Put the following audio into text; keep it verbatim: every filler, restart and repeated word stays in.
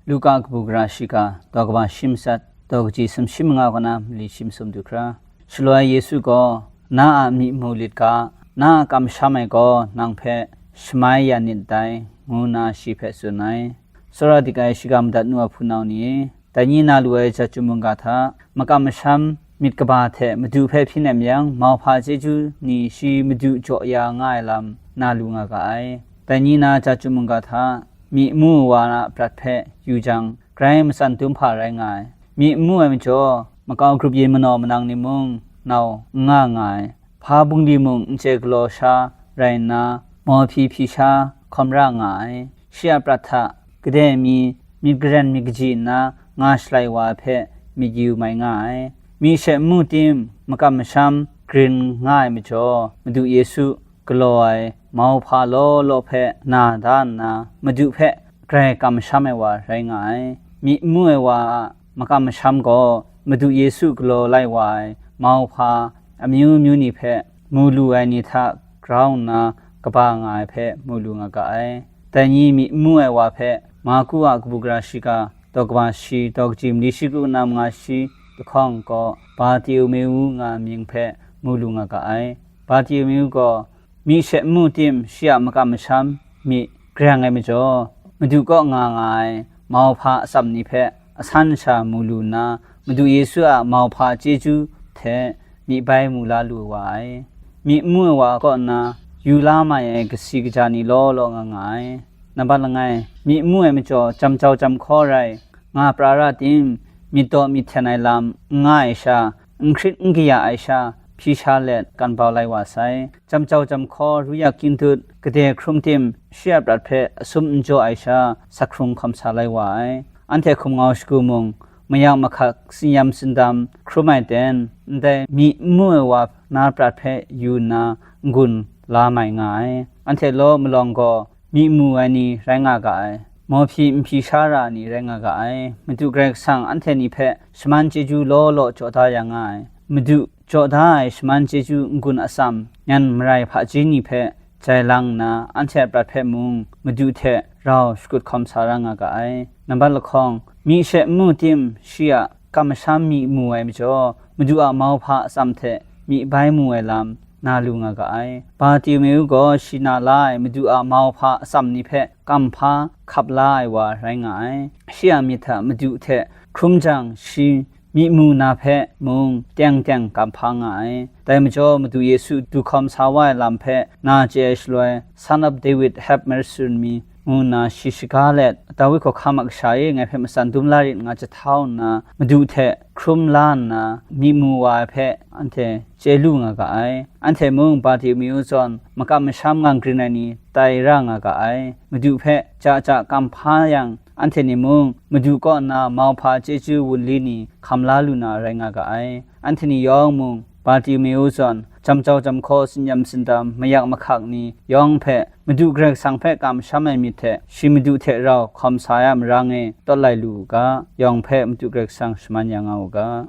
Luka kabu gara shiga, daw kaba shi matsat, daw kaji sumshi manga kaw na mali shi masum du hkra. Shaloi Yesu gaw, "Na a myi mu lit ga, na a kamsham ai gaw nang hpe shamai ya nit dai," ngu nna shi hpe tsun ai. Tsawra dik ai shiga madat nu a hpunau ni e, dai ni na lu ai jat chyum mungga hta, makam masham myit kaba hte Madu hpe hpyi nem yang, mauhpa chyeju ni shi Madu jaw ya nga ai lam na lu nga ga ai. Dai ni na jat chyum mungga hta, myi mu ai wa na prat hpe yu jang, grai matsan dum hpa rai nga ai. Myi mu ai majaw, makau grup yin manaw manang ni mung nau n nga nga ai. Hpa bungli mung n chye galaw sha rai nna, mawhpyi hpyi sha hkawm ra nga ai. Shi a prat hta, gade mi, myit garen myit kaji nna nga shalai wa hpe myit yu mai nga ai. Myi she nmu tim, makam masham grin nga ai majaw, Madu Yesu galaw ai mauhpa law law hpe na da nna, Madu hpe grai kamsham ai wa rai nga ai. Myi mu ai wa a makam masham gaw, Madu Yesu galaw lai wa ai mauhpa amyu myu ni hpe mu lu ai ni hta grau nna kaba nga ai hpe mu lu nga ga ai. Dai ni myi mu ai wa hpe Marku a kabu gara shiga, daw kaba shi, daw kaji mali shi kru na manga shi lahkawng gaw, Bartimew nga mying hpe mu lu nga ga ai. Bartimew gaw, myi she nmu tim, shi a makam masham myi garang ai majaw, Madu kaw nga nga ai mauhpa atsam ni hpe asan sha mu lu nna, Madu Yesu a mauhpa chyeju hte myi bai mu la lu wa ai. Myi mu ai wa kaw nna yu la mai ai kasi kaja ni law law nga nga ai. Nambat langai, myi mu ai majaw, jam jau jam hkaw rai, nga pra ra tim, myit daw myit hten ai lam n nga ai sha, n hkrit n kaya ai sha, hpyi sha let kan bau lai wa sai. Jam jau jam hkaw, ru yak kyin dut, gade hkrum tim, shi a prat hpe asum n jaw ai sha, sak hkrung hkawm sa lai wa ai. Anhte hkum ngau shagu mung, mayak mahkak, sinyam sindam hkrum ai ten, ndai myi n mu ai wa na prat hpe yu nna n-gun la mai nga ai. Anhte law malawng gaw, myi mu ai ni rai nga ga ai, mawhpyi nhpyi sha ra ai ni rai nga ga ai. Madu Karai Kasang anhte ni hpe shaman chyeju law law jaw da ya nga ai. Madu jaw da ai shaman chyeju n-gun atsam, nyan marai hpaji ni hpe jai lang nna, anhte a prat hpe mung Madu hte rau shakut hkawm sa ra nga ga ai. Nambat lahkawng, myi she nmu tim, shi a kamsham myi mu ai majaw, Madu a mauhpa atsam hte myi bai mu ai lam na lu nga ga ai. Bartimew gaw shi na la ai Madu a mauhpa atsam ni hpe kamhpa hkap la ai wa rai nga ai. Shi a myit hta Madu hte hkrum jang, shi myi mu na hpe mung teng teng kamhpa nga ai. Dai majaw, Madu Yesu du hkawm sa wa ai lam hpe na chye ai shaloi, "Son of David, have mercy on me," ngu nna shi shaga let, "Dawi hkawhkam a kasha e, ngai hpe matsan dum la rit," nga jahtau nna, Madu hte hkrum la nna, myi mu wa ai hpe anhte chye lu nga ga ai. Anhte mung Bartimew zawn makam masham ngang grin ai ni tai ra nga ga ai. Madu hpe ja ja kamhpa yang, anhte ni mung Madu kaw nna mauhpa chyeju wunli ni hkam la lu na rai nga ga ai. Anhte ni yawng mung Bartimew zawn jam jau jam hkaw, sinyam sindam, mayak mahkak ni yawng hpe Madu Karai Kasang hpe kamsham ai myit hte shi Madu hte rau hkawm sa ai a marang e tawt lai lu u ga, yawng hpe Madu Karai Kasang shaman ya nga u ga.